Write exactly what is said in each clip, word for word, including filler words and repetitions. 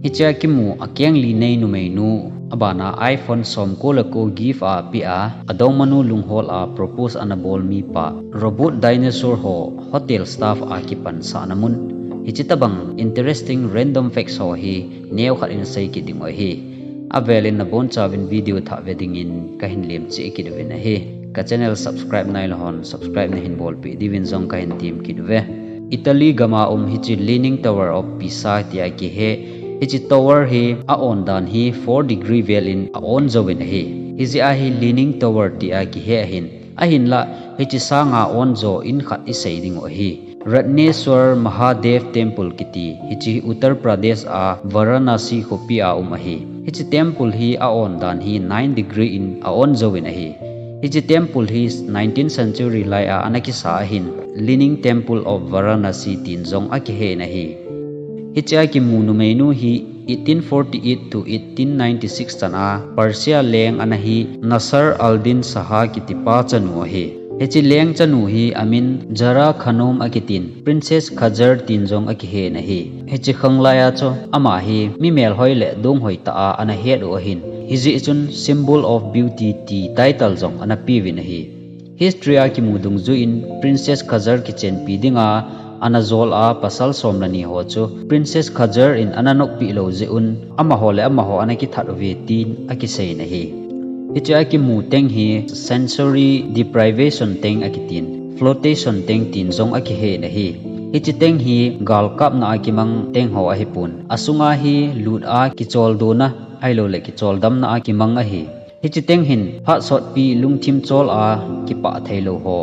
Hichea kimu akeng li nei numeinu, abana iPhone somko le ko gift a pea, adongmanu lunghol a propose ana bol mipa, robot dinosaur ho hotel staff a kipansahna mun. Hiche tobang interesting random facts ho hi neokhat in sei kit ding u ahi. Avelin nabonchauvin video thah ve dingin kahin lemcheh kit uvin ahi. Ka channel subscribe nailou hon subscribe nahin bolpeh diuvin jong kahin tem kit uve. Italy gama um hiche Leaning Tower of Pisa tia kihe. Hiche tower hi a-on dan hi four degree vel in a-on jouvin ahi. Hijeh a hi Leaning Tower tia kihe ahin. Ahinlah, hiche sanga on jo in khat isei ding u ahi. Ratneshwar Mahadev Temple kiti, hiche hi Uttar Pradesh a Varanasi khopi a um ahi. Hiche temple hi a-on dan hi nine degree in a-on jouvin ahi. Hiche temple hi nineteenth century lai a ana kisa ahin, Leaning Temple of Varanasi tin jong akihen ahi. Hichea kimu numeinu hi eighteen forty-eight to eighteen ninety-six chan a Persia leng ana hi Nasr al-Din Shah kitipa chanu ahi. Hiche leng chanu hi amin Zahra Khanum akitin, Princess Qajar tin jong akihen ahi. Hiche khanglai a chu ama hi mi melhoi le donghoi tah a ana het u ahin. Hijeh chun symbol of beauty ti title jong ana peuvin ahi. History a kimu dungjuiyin Princess Qajar kichenpi dinga ana jol a pasal som le ni ho chu Princess Qajar in ana noppeh lou jeh un amaho le amaho ana kithat uve tin akiseiyin ahi. Hichea kimu teng hi sensory deprivation teng akitin, flotation teng tin jong akihen ahi. Hiche teng hi galkapna a kimang teng ho ahipon, asunga hi lut a kicholdo na ahilou le kicholdamna a kimang ahi. Hiche teng hin phat sotpi lungthim chol a kipah theilou ho,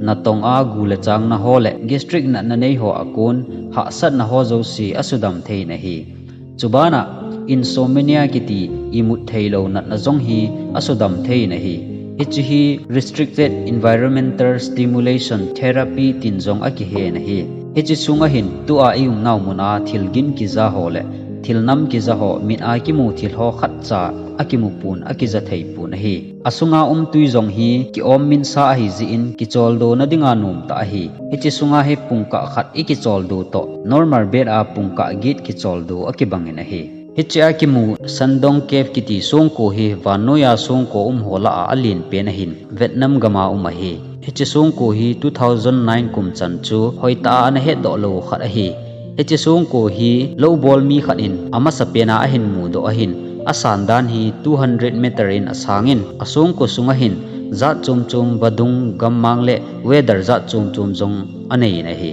natong a gu le chang na ho le gastric natna nei ho a kon hahsatna ho jouse asudam thei in ahi. Chubana insomnia kiti imut theilou natna jong hi asudam thei in ahi. Hiche hi restricted environmental stimulation therapy tin jong akihen ahi. Hiche sunga hin tua i umnau mun a thil gin kija ho le thil nam kija ho, mit a kimu thil ho khatcha akimu pon, akija thei pon ahi. Asunga um tui jong hi ki-om minsa ahi jeh in kicholdo na dinga nom tah ahi. Hiche sunga hi pungkah khat i kicholdo toh normal bed a pungkah get kicholdo akibang in ahi. Hichea kimu Shandong Cave kiti songko hi vannoiya songko um ho lah a alen pen ahin, Vietnam gam a um ahi. Hiche songko hi two thousand nine kum chan chu hoitah a ana hetdoh lou khat ahi. Hiche songko hi lou bol mi khat in amasapen a ahin mudoh ahin, asan dan hi two hundred meter in asangin, asongko sunga hin jat chom chom, vadung, gammang le weather jat chom chom jong anei in ahi.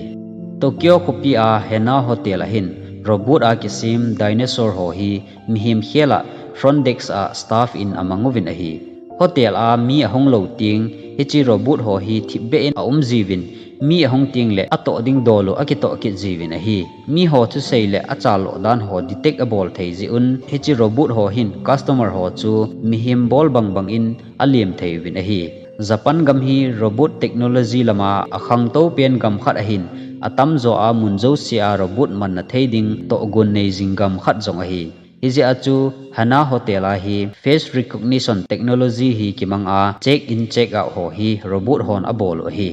Tokyo khopi a Hana Hotel a hin robot a kisem dinosaur ho hi mihem khel a front desk a staff in amang uvin ahi. Hotel a mi ahung lou teng hiche robot ho hi thipbeh in aum jiuvin, mi ahung teng le atoh ding dol u akitoh kit jiuvin ahi. Mi ho thusei le achal loh dan ho detect abol thei jeh un hiche robot ho hin customer ho chu mihem bol bang bang in alem thei uvin ahi. Japan gam hi robot technology lama akhangtou pen gam khat ahin, atamjo a mun jouse a robot manna thei ding tohgon nei jing gam khat jong ahi. Hijeh a chu Hana Hotel a hi face recognition technology hi kimang a, check in check out ho hi robot hon abol u ahi.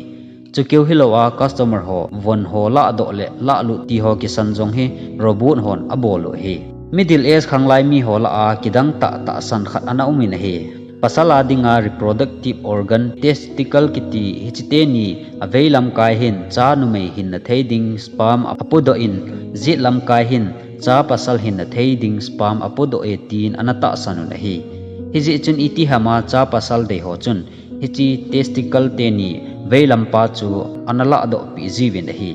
Chukeu hilou a customer ho von ho lahdoh le lahlut ti ho kisan jong hi robot hon abol u ahi. Middle age khanglai mi ho lah a kidang tah tahsan khat ana um in ahi. Pasal a dinga reproductive organ testicle kiti hiche teni avei lamkai hin cha numei hinna thei ding sperm apodoh in, jet lamkai hin cha pasal hinna thei ding sperm apodoh e tin ana tahsan un ahi. Hijeh chun itiham a cha pasal dei ho chun hiche testicle teni veilampa chu ana lahdoh peh jiuvin ahi.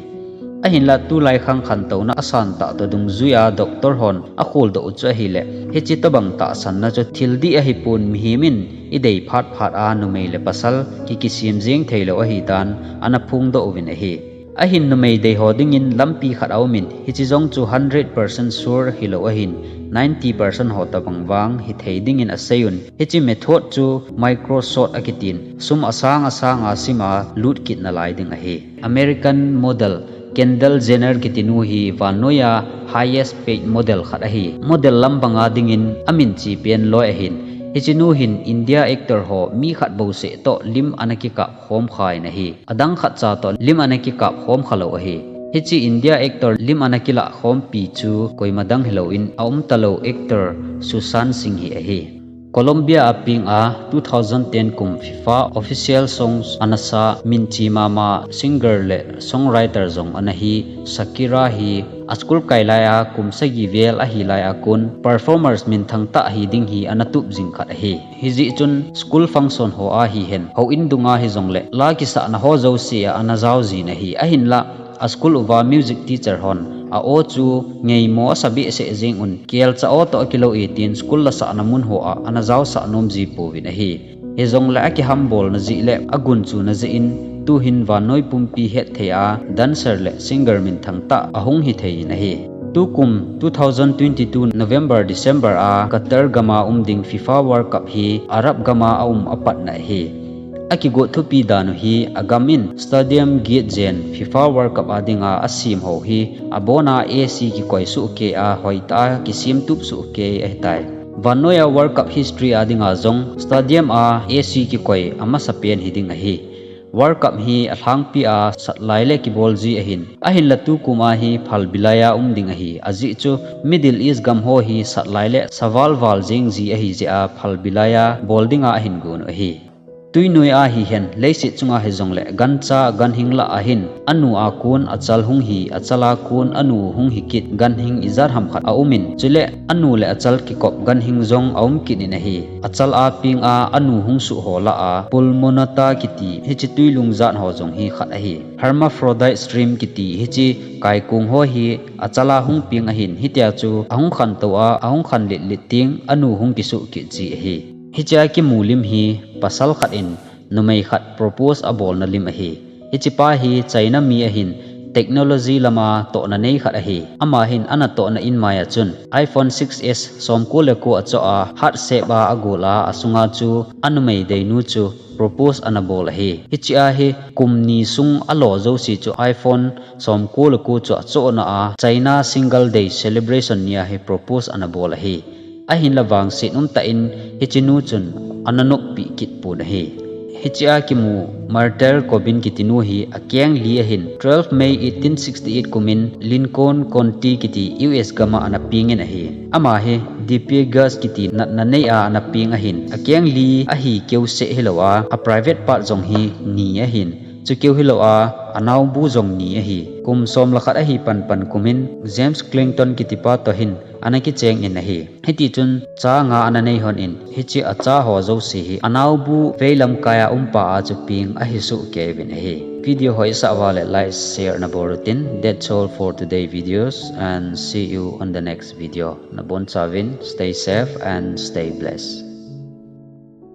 Ahinlah tulai khang khantouna asan tah toh dungjuia doctor hon akholdoh u chu ahile, hiche tobang tahsanna chu thil dih ahipon, mihem in idei phat phat a numei le pasal kikisem jeng theilou ahidan ana phongdoh uvin ahi. Ahin numei dei ho dingin lampi khat aumin, hiche jong chu hundred percent sure hilou ahin, ninety percent ho tobang vang hithei dingin aseiyun. Hiche method chu microshot akitin, sum asang asang a sim a lut kit nalai ding ahi. American model Kendall Jenner kitinu hi vannoiya highest paid model khat ahi. Model lam banga dingin aminche pen loi ahin. Hichenu hin India actor ho mi khat bouseh toh lim ana kikap khom kha in ahi. Adang khatcha toh lim ana kikap khom khalou ahi. Hiche India actor lim ana kilah khompi chu koima dang hilouvin a umtalou actor Sushant Singh hi ahi. Colombia a peng a two thousand ten kum FIFA Official Songs ana sa minthang mama singer le songwriter jong ana hi Shakira hi a school kai lai a kum sagi vel ahi lai a kon performers minthang tah hi ding hi ana tup jing khat ahi. Hijeh chun school function ho a hihen, houin dunga hijongle la kisahna ho jouse a ana jao jin ahi. Ahinlah a school uva music teacher hon a aw chu ngeimo asa behseh jeng un, kelcha aw toh akilou e tin school lasahna mun ho a ana jaosah nom ji pouvin ahi. Hijongle akihambolna jeh le agunchuna jeh in tuhin vannoi pumpi hetthei a dancer le singer minthang tah ahung hithei in ahi. Tukum two thousand twenty-two November December a Qatar gam a um ding FIFA World Cup hi Arab gam a aum apatna ahi. Akigot thupi dan u hi agam in stadium get jen FIFA World Cup a dinga asem ho hi abon a AC kikoi sohkei a hoitah a kisem tup sohkei ahitai. Vannoi a World Cup history a dinga jong stadium a AC kikoi amasa pen hiding ahi. World Cup hi alhangpi a satlai le kibol ji ahin, ahinla tukum a hi phalbi lai a um ding ahi. Ajeh chu Middle East gam ho hi satlai le savalval jeng ji ahi jeh a phalbi lai a bol dinga ahin gon u ahi. Tuinoi a hihen, leiset chunga hijongle gancha ganhing lah ahin, anu a kon achal hung hi, achal a kon anu hung hi kit ganhing ijat ham khat aum in, chule anu le achal kikop ganhing jong aum kit in ahi. Achal a peng a anu hung suh ho lah a Pulmonata kiti hiche tuilung jat ho jong hi khat ahi. Hermaphrodite stream kiti hiche kaikong ho hi achal a hung peng ahin, hitia chu ahung khantou a, ahung khanlet let teng anu hung kisuh kit ji ahi. Hichea kimu lim hi pasal khat in numei khat propose abolna lim ahi. Hichepa hi China mi ahin, technology lama tohna nei khat ahi. Ama hin anatohna in maiya chun iPhone six S somko le ko achoh a, heart shape a agol a, asunga chu anumei deinu chu propose anabol ahi. Hichea hi kum ni sung alo jouse chu iPhone somko le ko chu achohna a, China Single Day Celebration nia hi propose anabol ahi. Ahinla vangset umtah in hichenu chun ananoppi kit pon ahi. Hichea kimu Myrtle Cobin kitinu hi akeng li ahin, twelve May eighteen sixty-eight kumin Lincoln County kiti U S gam a anapeng in ahi. Ama hi Dipigas kiti natna nei a anapeng ahin, akeng li ahi keuseh hilou a, aprivate part jong hi ni ahin, chukeu hilou a, anaobu jong ni ahi. Kum som le khat ahi panpan kumin James Clinton kitipa toh hin anakicheng in ahi. Hitichun cha nga ananei hon in, hiche acha ho jouse hi anaobu veilam kai a umpa a chu peng ahi sohkei uvin ahi. Video hoisah uva le like, share nabol utin. That's all for today videos and see you on the next video. Nabonchauvin stay safe and stay blessed.